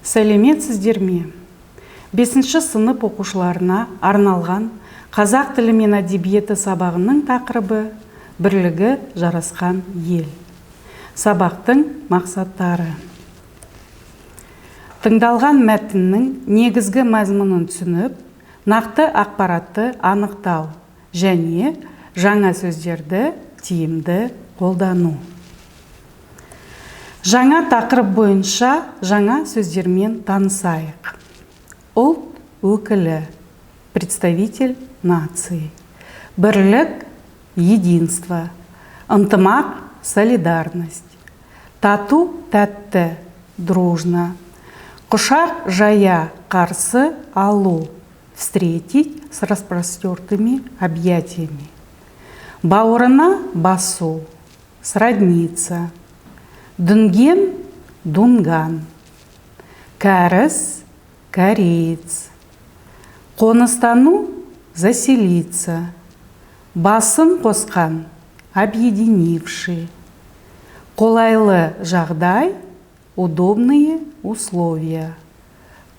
Сәлеметсіздер ме? Бесінші сынып оқушыларына арналған қазақ тілі мен әдебиеті сабағының тақырыбы: «Бірлігі жарасқан ел». Сабақтың мақсаттары: тыңдалған мәтіннің негізгі мазмұнын түсініп, нақты ақпаратты анықтау және жаңа сөздерді тиімді қолдану. Жаңа тақырып бойынша жаңа сөздермен танысайық. Ұлт өкілі – представитель нации, бірлік – единство, ынтымақ – солидарность, тату тәтті – дружно, құшақ жая қарсы алу – встретить с распростертыми объятиями, бауырына басу – сродниться, дүнген – дунган, кәріс – кореец, қоныстану – заселиться, басын қосқан – объединивший, қолайлы жағдай – удобные условия,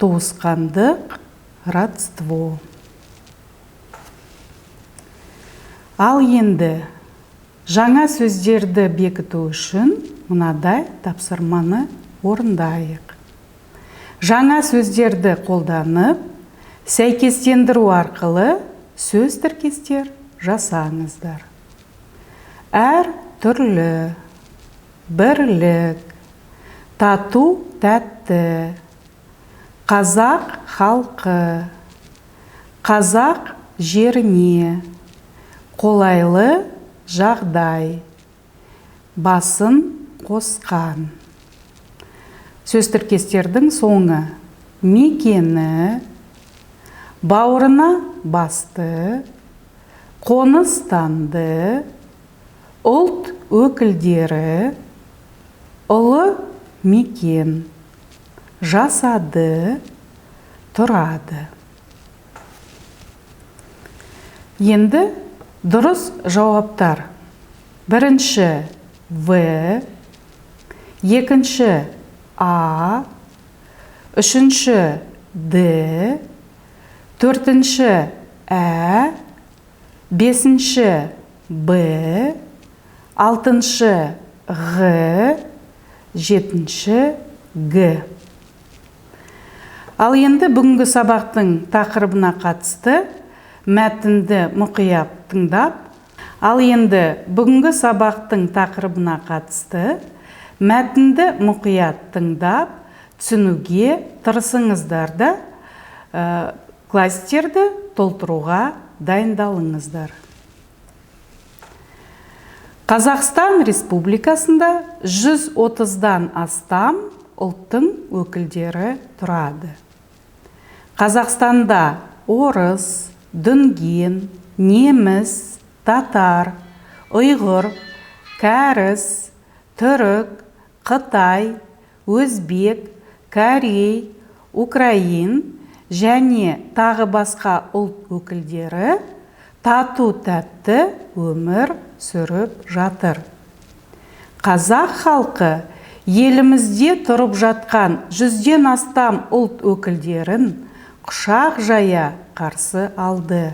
туысқандық – родство. Ал енді жаңа сөздерді бекіту үшін мынадай тапсырманы орындайық. Жаңа сөздерді қолданып, сәйкестендіру арқылы сөз тіркестер жасаңыздар. Әр түрлі, бірлік, тату тәтті, қазақ халқы, қазақ жеріне, қолайлы жағдай, басын қосқан. Сөз тіркестердің соңы: мекені, бауырына басты, қоныстанды, ұлт өкілдері, ұлы мекен, жасады, тұрады. Енді дұрыс жауаптар: бірінші В, екінші А, үшінші Д, төртінші Ә, бесінші Б, алтыншы Ғ, жетінші Г. Ал енді бүгінгі сабақтың тақырыбына қатысты мәтінді мұқият тыңдап, ал енді бүгінгі сабақтың тақырыбына қатысты мәтінді мұқият тыңдап, түсінуге тырысыңыздар да, кластерді толтыруға дайындалыңыздар. Қазақстан Республикасында 130-дан астам ұлттың өкілдері тұрады. Қазақстанда орыс, дүнген, неміс, татар, ұйғыр, кәріс, түрік, қытай, өзбек, корей, украин және тағы басқа ұлт өкілдері тату тәтті өмір сүріп жатыр. Қазақ халқы елімізде тұрып жатқан 100-ден астам ұлт өкілдерін құшақ жая қарсы алды.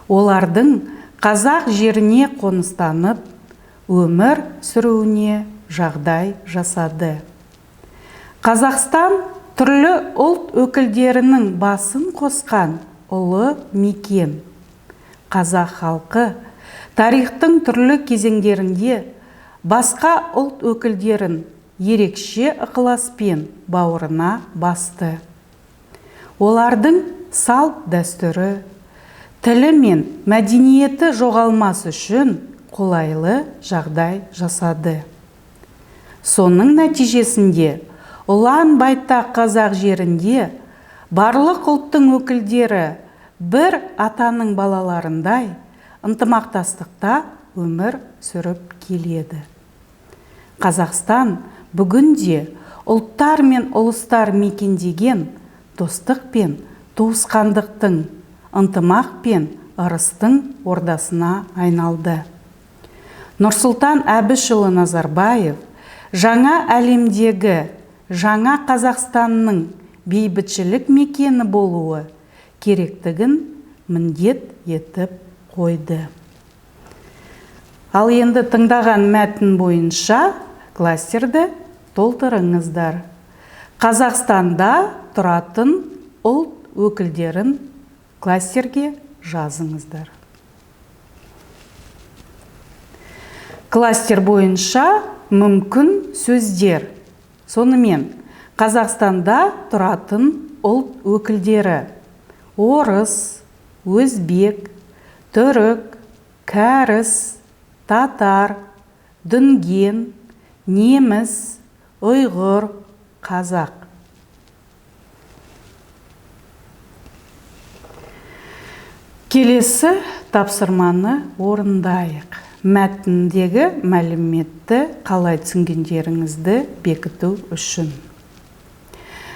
Олардың қазақ жеріне қоныстанып, өмір сүруіне жағдай жасады. Қазақстан түрлі ұлт өкілдерінің басын қосқан ұлы мекен. Қазақ халқы тарихтың түрлі кезеңдерінде басқа ұлт өкілдерін ерекше ықыласпен бауырына басты. Олардың салт дәстүрі, тілі мен мәдениеті жоғалмас үшін қолайлы жағдай жасады. Соның нәтижесінде ұлан байтақ қазақ жерінде барлық ұлттың өкілдері бір атаның балаларындай ынтымақтастықта өмір сүріп келеді. Қазақстан бүгінде ұлттар мен ұлыстар мекендеген достық пен туысқандықтың, ынтымақ пен ырыстың ордасына айналды. Нұрсұлтан Әбішұлы Назарбаев жаңа әлемдегі жаңа Қазақстанның бейбітшілік мекені болуы керектігін міндет етіп қойды. Ал енді тыңдаған мәтін бойынша кластерді толтырыңыздар. Қазақстанда тұратын ұлт өкілдерін кластерге жазыңыздар. Кластер бойынша мүмкін сөздер. Сонымен, Қазақстанда тұратын ұлт өкілдері: орыс, өзбек, түрік, кәріс, татар, дүнген, неміс, ұйғыр, қазақ. Келесі тапсырманы орындайық. Мәтіндегі мәліметті қалай түсінгендеріңізді бекіту үшін.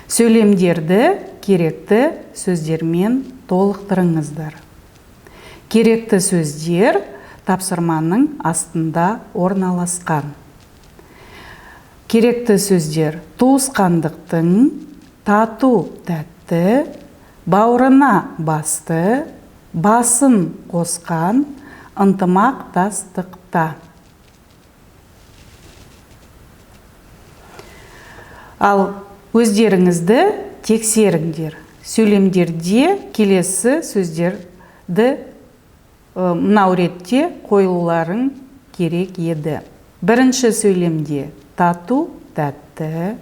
Сөйлемдерді керекті сөздермен толықтырыңыздар. Керекті сөздер тапсырманың астында орналасқан. Керекті сөздер: туысқандықтың, тату тәтті, бауырына басты, басын қосқан, ынтымақтастықта. Ал өздеріңізді тексеріңдер. Сөйлемдерде келесі сөздерді мынау ретте қойылуларың керек еді. Бірінші сөйлемде тату тәтті,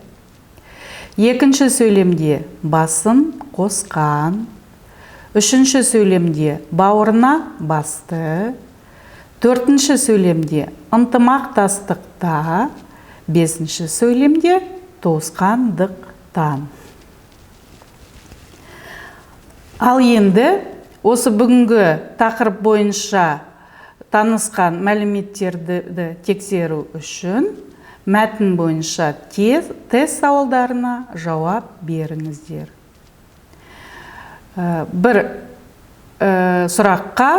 екінші сөйлемде басын қосқан, үшінші сөйлемде бауырына басты, төртінші сөйлемде ынтымақтастықта, бесінші сөйлемде туысқандықтан. Ал енді осы бүгінгі тақырып бойынша танысқан мәліметтерді тексеру үшін мәтін бойынша тест сауалдарына жауап беріңіздер. Бір сұраққа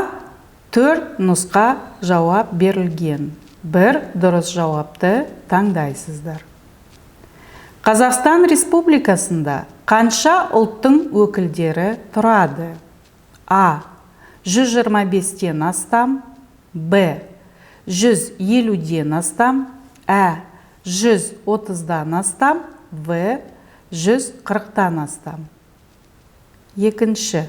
4 нұсқа жауап берілген. Бір дұрыс жауапты таңдайсыздар. Қазақстан Республикасында қанша ұлттың өкілдері тұрады? А. 125-тен астам, Б. 150-ден астам, Ә. 130-дан астам, В. 140-тан астам. Екінші.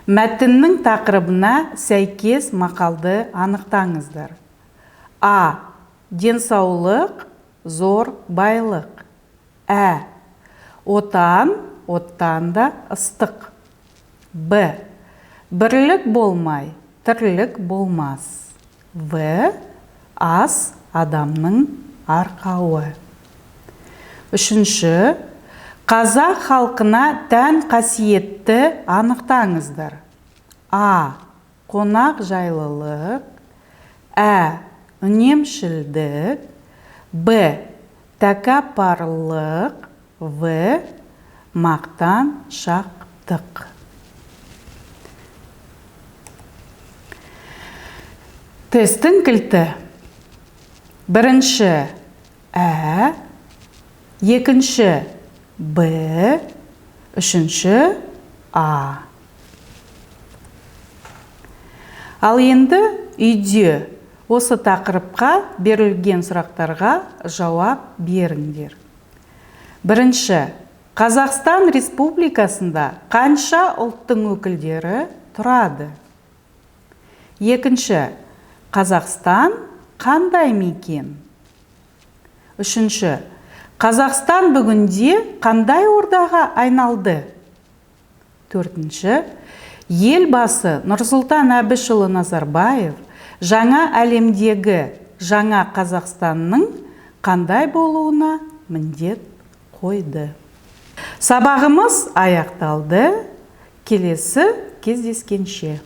Мәтіннің тақырыбына сәйкес мақалды анықтаңыздар. А. Денсаулық зор байлық. Ә. Отан, оттан да ыстық. Б. Бірлік болмай, тірлік болмас. В. Ас адамның арқауы. Үшінші. Қазақ халқына тән қасиетті анықтаңыздар. А. Қонақ жайлылық. Ә. Үнемшілдік. Б. Тәкаппарлық. В. Мақтаншақтық. Тесттің кілті. Бірінші Ә, екінші Б, үшінші А. Ал енді үйде осы тақырыпқа берілген сұрақтарға жауап беріңдер. Бірінші, Қазақстан Республикасында қанша ұлттың өкілдері тұрады? Екінші, Қазақстан қандай мекен? Үшінші, Қазақстан бүгінде қандай ордаға айналды? Төртінші, Елбасы Нұрсұлтан Әбішұлы Назарбаев жаңа әлемдегі жаңа Қазақстанның қандай болуына міндет қойды. Сабағымыз аяқталды. Келесі кездескенше.